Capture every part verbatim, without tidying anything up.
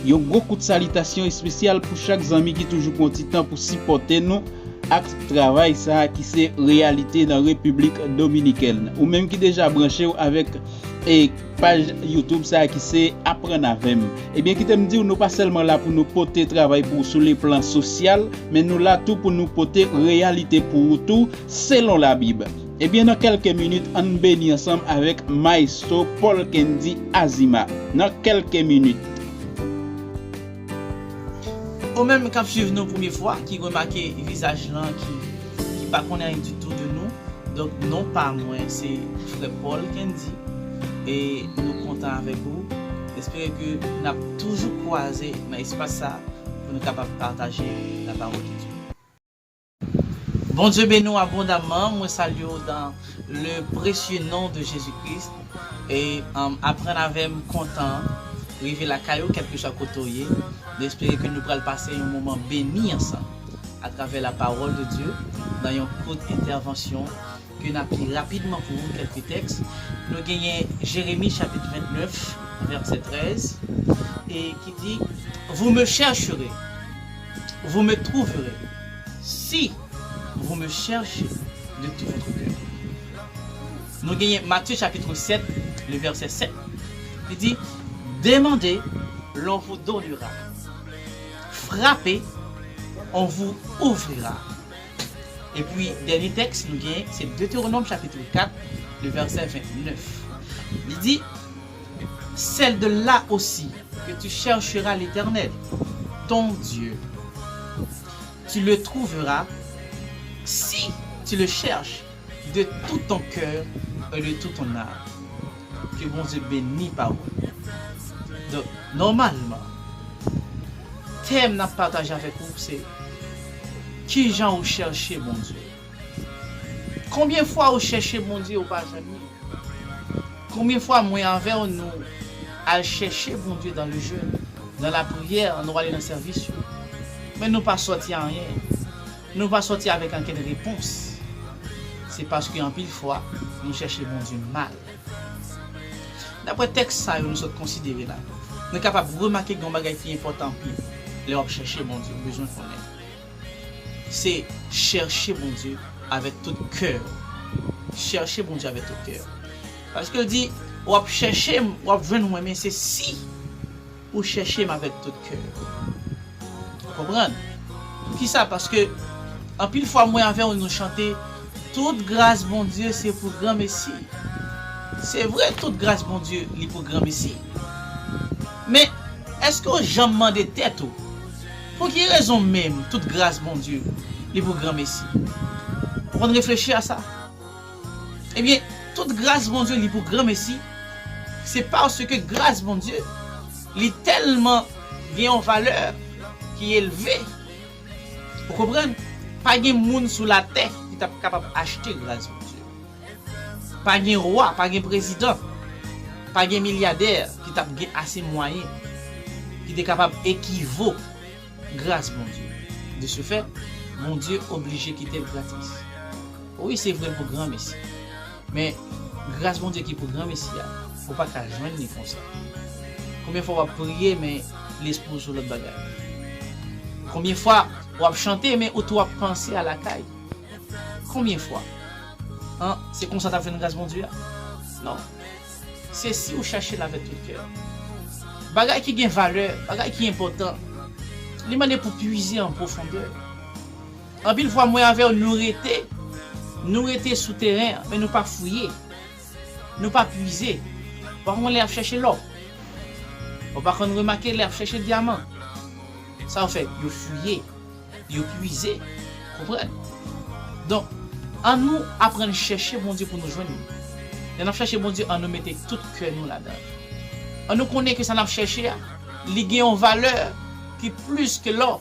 Yon gwo kout salitasyon espesyal pou chak zanmi ki toujou pran ti tan pou sipòte nou ak travay sa a ki se reyalite nan Repiblik Dominikèn. Ou menm ki deja branche w avèk e paj YouTube sa a ki se Aprann avè m. Ebyen, kite m di w, nou pa sèlman la pou nou pote travay pou w sou le plan sosyal, men nou la tou pou nou pote reyalite pou ou tou, selon Labib. Ebyen, nan kèlke minit, ann beni ansanm avèk Maestro Paul Kendy Azima. Nan kèlke minit. Ou menm k ap swiv nou premye fwa, ki remake vizaj lan, ki, ki pa konnen anyen ditou de nou, donk, non pa mwen, se frè Paul Kendy, e nou kontan avèk ou. Espere ke n ap toujou kwaze nan espas sa a pou nou kapab pataje lapawòl de Dye. Bondye beni w abondamman. Mwen salye w dans le précieux nom de Jésus-Christ. E um, aprann avè m kontan rive lakay ou, kèlkeswa kote w ye. Nou espere ke nou pral pase yon moman beni ansanm atravè lapawòl de Dye nan yon kout entèvansyon ke n ap li rapidman pou ou kèlke tèks. Nou genyen Jeremi chapit vennèf, vèsè trèz, e ki di, Vous me chercherez, vous me trouverez, si vous me cherchez de tout votre cœur. Nou genyen Matye chapit sèt, le vèsè sèt, ki di, Demandez, l'on vous donnera. Frappez, on vous ouvrira. Epi, dènye tèks nou genyen, se Deutéronome chapitre quatre, le verset vingt-neuf. Li di, C'est de là aussi que tu chercheras l'Éternel, ton Dieu. Tu le trouveras si tu le cherches de tout ton cœur et de toute ton âme. Ke Bondye beni pawòl. Donk, nòmalman, tèm n ap pataje avèk ou se, kijan ou chèche Bondye? Konbyen fwa ou chèche Bondye, ou pa jwenn li? Konbyen fwa mwen avè w nou al chèche Bondye dans le jeûne, dans la prière, nou ale nan sèvis yo, men nou pa sòti anyen? Nou pa sòti avèk ankenn repons. Se paske anpil fwa, nou chèche Bondye mal. Daprè tèks sa yo nou sot konsidere la, nou kapab remake gen yon bagay ki enpòtan anpil lè w ap chèche Bondye, ou bezwen konnen. Se chèche Bondye avèk tout kè w. Chèche Bondye avèk tout kè w. Paske l di, w ap chèche m, w ap jwenn mwen, men se si ou chèche m avèk tout kè w. Ou konprann? Poukisa? Paske anpil fwa, mwen avè w, nou chante, tout gras Bondye se pou granmesi. Se vre, tout gras Bondye, li pou granmesi. Men, èske w janm mande tèt ou, pou ki rezon menm tout gras Bondye, li pou granmesi? Ou konn reflechi a sa? Ebyen, tout gras Bondye, li pou granmesi, se paske gras Bondye, li tèlman gen yon valè ki elve. Ou konprann? Pa gen moun sou latè ki t ap kapab achte gras Bondye. Pa gen wa, pa gen prezidan, pa gen milyadè ki t ap gen ase mwayen, ki te kapab ekivo gras Bondye. De ce fait, Bondye oblije kite l gratis. Wi, se vre, l pou granmesi. Men, gras Bondye ki pou granmesi a, ou pa ka jwenn li konsa. Konbyen fwa w ap priye, men lespri w sou lòt bagay? Konbyen fwa w ap chante, men ou tou ap panse a lakay? Konbyen fwa? An, se konsa w t ap jwenn gras Bondye a? Non. Se si ou chèche l avèk tout kè w. Bagay ki gen valè, bagay ki enpòtan, li mande pou pwize an pwofondè. Anpil fwa, mwen avè w, nou rete, nou rete sou teren an, men nou pa fouye. Nou pa pwize. Ou pa konn lè y ap chèche lò. Ou pa konn remake lè y ap chèche dyaman. Sa yo fè, yo fouye, yo pwize. Konprann? Donk, ann nou aprann chèche Bondye pou nou jwenn li. Lè n ap chèche Bondye, ann nou mete tout kè nou ladan l. Ann nou konnen ke sa n ap chèche a, li gen yon valè ki plis ke lò.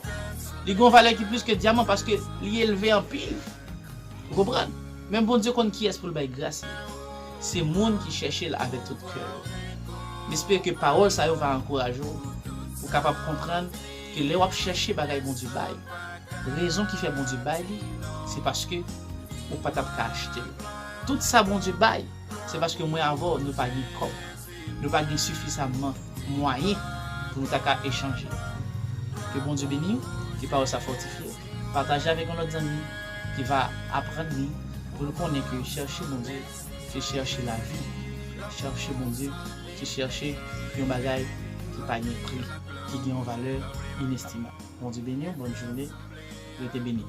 Li gen yon valè ki plis ke dyaman paske li elve anpil. Ou konprann? Men Bondye konn kiyès pou l bay gras li. Se moun ki chèche l avèk tout kè yo. M espere ke pawòl sa yo va ankouraje w pou w kapab konprann ke lè w ap chèche bagay Bondye bay, rezon ki fè Bondye bay li, se paske ou pa t ap ka achte l. Tout sa Bondye bay, se paske mwen avè w, nou pa gen kòb. Nou pa gen sifizaman mwayen pou nou ta ka echanje. Ke Bondye beni w, ke pawòl sa fòtifye w. Pataje avèk yon lòt zanmi ki va aprann li, pou l konnen ke chèche Bondye, se chèche lavi. Chèche Bondye, se chèche yon bagay ki pa gen pri, ki gen yon valè inestimab. Bondye beni w, bòn jounen, rete beni.